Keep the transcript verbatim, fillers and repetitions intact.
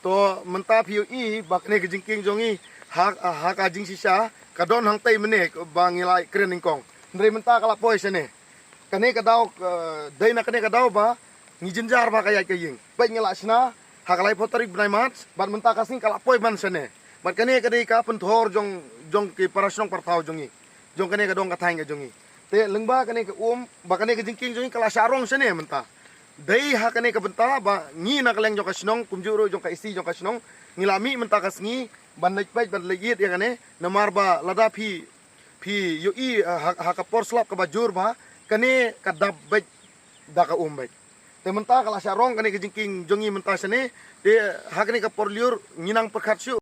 To mynta phi ïohi ba kane ka jingkieng jong ngi ha, ha ka jingshisha ka don hangtei mynne ba ngi la kren nyngkong. Hynrei mynta ka la poi shane. Kane ka daw, eh, dei na kane ka daw ba ngi jynjar ba ka ïaid ka ïing. Peit ngi la shna ha ka laiphew tarik bnai March, bad mynta ka sngi ka la poi ban shane. Bad kane ka dei ka pynthor jong, jong ki para shnong para thaw jong ngi. Jong kane ka dong ka thaiñ ka jong ngi. Te lyngba kane ka um, ba kane ka jingkieng jong ngi ka la shah rong shane mynta. Dei ha kane ka bynta ba ngi na ka liang jong ka shnong, kumjuh ruh jong ka EC jong ka shnong, ngi la mih mynta ka sngi ban leit peit, ban leit ïit ïa kane, namar ba lada phi, phi ïohi, eh, ha, ha ka por slap kaba jur ba kane ka dap beit da ka um beit. Te mynta ka la shah rong kane ka jingkieng jong ngi mynta shane. Te ha kane ka por lyiur ngi nang pyrkhat shuh